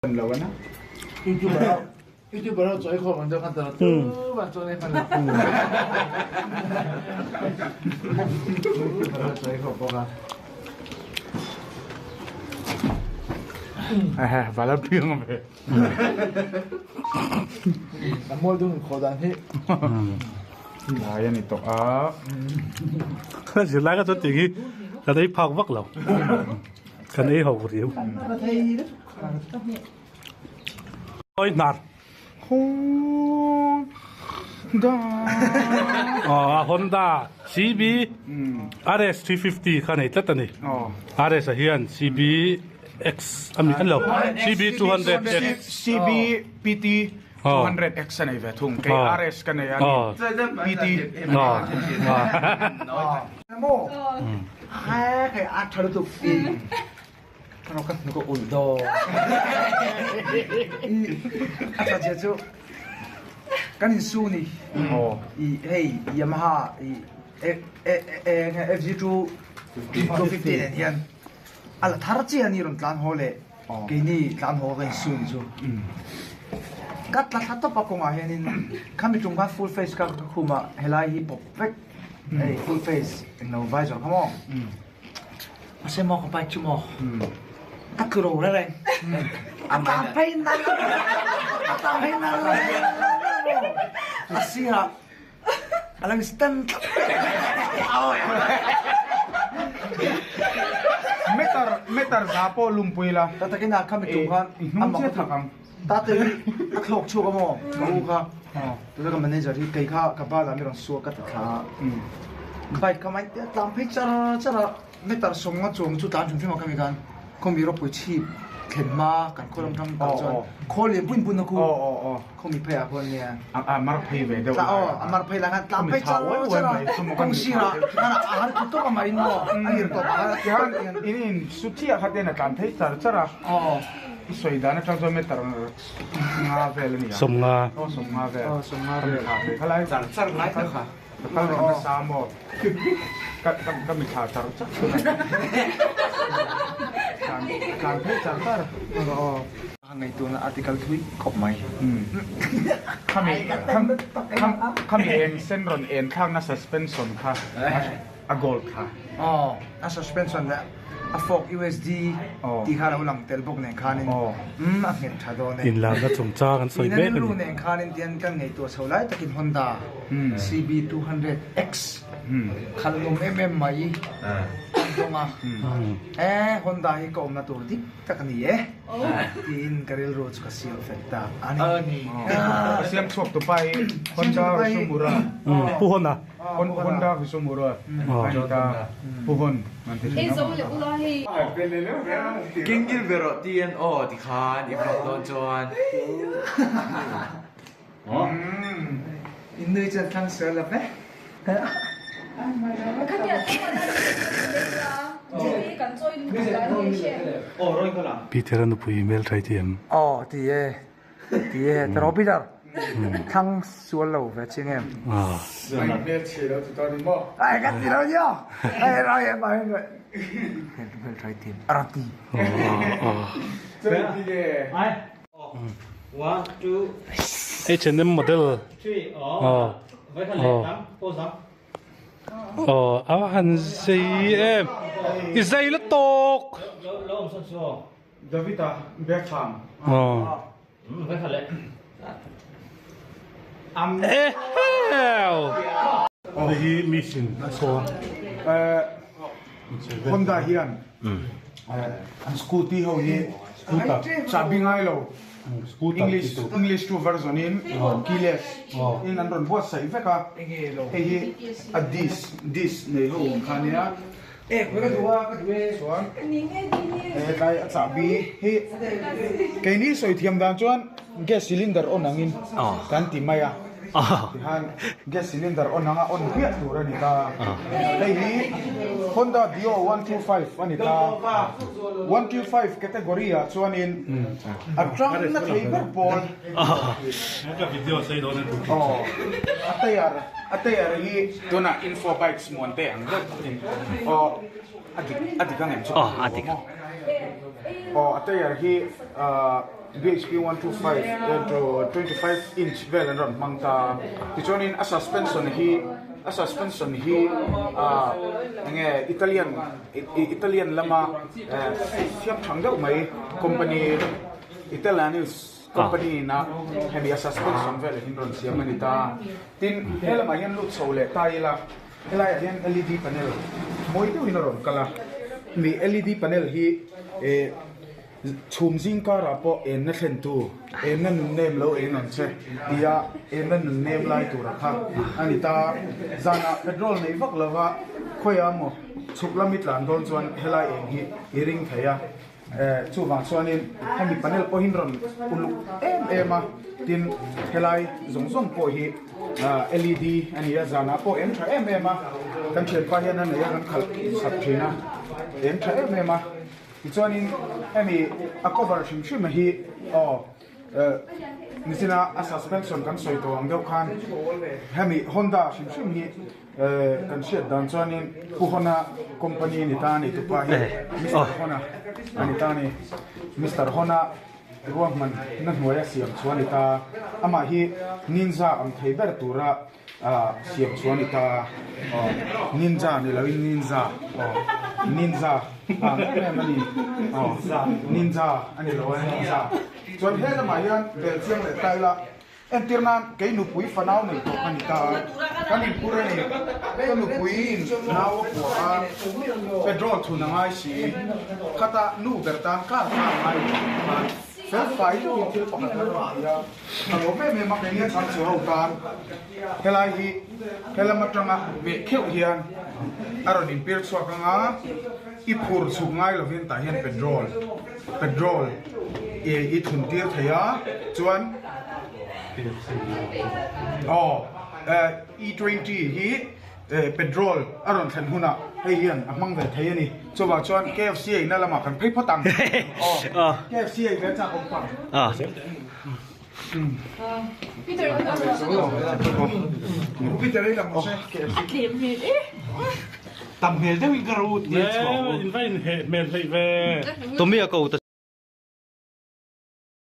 Lo ana. YouTuber YouTuber ho chawi khawm an deuh khan tana tu van chuan ei hman lo. YouTuber ho chawi khawm bawk a. Ehe, vala piang ve. A mawi dun khawh dan hi. Lai ani tawh a. Zirlai ka chuan tih hi kan ei phak vak lo. Kan ei ho riau. Oi hnar. Honda. Aw Honda CB RS 350 kha nei tlat a ni. RS ah hian CB X a mi an lo CB 200 X. CB PT 200 X a nei ve thung. Kei RS ka nei a ni. PT. A tha zia chu kan in su ni i hei Yamaha i FZ 250 nen hian a la thar chiah a ni rawn tlan haw leh keini tlan haw ka in su ni chu ka tla thla tawp a kawngah hianin khami tum khan full face kha ka khum a helai hi pawp vek hei full face englo visor kha maw. Mahse maw ka bike chu maw ka tlu ro reng reng a tang phei nal a tang phei nal maw a sirah a lo in stand tlat Meter meter za pawh lumpui la tak takin a khami tum khan i hnung chiah thak ang tate hi a thlawk chhuak a maw ka u kha tuna ka manager hi kei kha ka bal ah mi rawn suak ka ti thla a bike kha mai te a tlang phei char char a meter sawmnga chuang chu tlan hrim hrim a khami khan khawmi ropui chhip thlen hma kan khaw lam tang tak chuan khaw lian pui pun a khu khawmi phei ah khuan nia a mar phei ve deuh aw a mar phei lah khan tlang phei char char a kawng sir ah khan a har tut tawp a mah in maw a lir tawp a tihian in in su chiah kha ten a tlan phei char char a I sawi dan atang chuan meter nga vel a ni a. Sawmnga. Aw sawmnga vel. Aw sawmnga vel. Ka mitthla khalai. Char char lai tak kha. Ka kal reng nasa maw. Ka ka ka mitthla char char chu a ni. Tlan tlan phei char char. Aw. A ngaihtuahna article thui khawp mai. Khami kham khami eng sen rawn en thlakna suspension kha a gold kha. Aw a suspension leh a fork USD tih kha a lo lang tel bawk nen khanin umm a nghet tha dawn e. Inlarna chungchang an sawi mek a ni. Ina rilru nen khanin tian kan ngaihtuah chho lai takin Honda CB 200 X khalh lawm em em mai an dawng a, e Honda hi ka awmna tur dik tak a ni e tiin ka rilru chu ka siam fel ta a ni. A siam chhuak tu pa hi Honda Sumura. Pu Honda. Honda Sumura a ni ta Pu Hon an ti thin a. Kingil ve rawh TNO tikhan i vlog dawn chuan. In nui chuan thlang sual lo ve. Peter a nupui hmel tha i ti em? Aw ti e. Ti e ta rawh Peter. Thlang sual lo ve chiang em? Mai hmel chhe lo ti tawh ni maw? Ai ka ti lo nia. Ai rai em ai hmel hmel tha i ti em? A rawn ti. Chuan ti nge? One, two, H&M model. Three, oh. Vai khan leh tang, pause ang. Oh, a han zei em. I zei la tawk. Lo lo awm sawn chu. Davida Beckham. Oh. Vai khan leh. Am. Eh heo. Hei hi mission a saw. Eh Honda hian an scooty ho hi Scooter. Chahbi ngai lo. Scooter English ti tu. English to version in keyless in an rawn buatsaih vek a. Hei hi a disc disc nei ho ang kha nia. Chuan hetlai a chahbi hi keini sawi thiam dan chuan gas cylinder on angin kan ti mai a. Tihian gas cylinder on anga on hmiah tur a ni ta. Hei hi Honda Dio 125 a ni ta. 125 category ah chuanin a tang na thei ber pawl. Aw a tyre a tyre hi tunah info bikes muan te ang deuh in aw a dik a dik ang em chu? Aw a dik. Aw a tyre hi BHP 125 to 25 inch vel an rawn hmang ta a, tichuanin a suspension hi a suspension hi ah enge Italian Italian lama siam thang deuh mai company Italianus company ina hemi a suspension vel hi an rawn siam a ni ta a, tin he lamah hian lut chho leh ta ila helaiah hian led panel mawi deuhin a rawn kal a, hemi led panel hi eh. Chhum zing karah pawh enna thlentu, enna nun nem lo eng ang che tia enna nun nem lai tura kha a ni ta. Zanah petrol nei vak lova khawiah maw chhuk lam i tlan dawn chuan helai eng hi i ring thei a. Chuvang chuanin hemi panel pawhin rawn uluk em em a, tin helai zawng zawng pawh hi led a ni a, zanah pawh eng tha em em a, kan thianpa hian a nei a kan khalh sak thin a, eng tha em em a. Tichuanin hemi a cover hrim hrim hi aw nichina a suspension kan sawi tawh ang deuh khan hemi Honda hrim hrim hi kan hriat dan chuanin Pu Hona company a ni ta a ni tupa hi Mister Hona a ni ta a ni Mister Hona ruahman na hnuaia siam chu a ni ta amah hi ninja ang thei ber tura Ah siam chu a ni ta aw ninja ni loin ninja aw ninja ang em em a ni aw ninja a ni lo a ninja chuan he lamah hian bel chiang leh ta ila entir nan kei nupui fanau nei tawh ka ni ta a kan inphur a ni ka nupui in nau a phuah a petrol thun a ngai si khata nu ber tan car kha a ngai lo khan fel fai deuhin thil pakhat a rawn ti a. A lawm em em a, keini a chhang chhe ho tan helai hi helam atanga meh kheuh hian a rawn inpir chhuak ang a, i phur chhuk ngai lovin tah hian petrol petrol i thun tir thei a, chuan aw E20 hi Petrol a rawn thlen hunah hei hian a hmang ve thei a ni. Chuvang chuan KFC eina lamah kan phei phawt ang. Aw, KFC ei ve chak awm pang. Peter ei lang se KFC. Tam hmel deuhin ka ro tir chhuak u. In va inheh hmel hleih ve. Tommy a ko ta.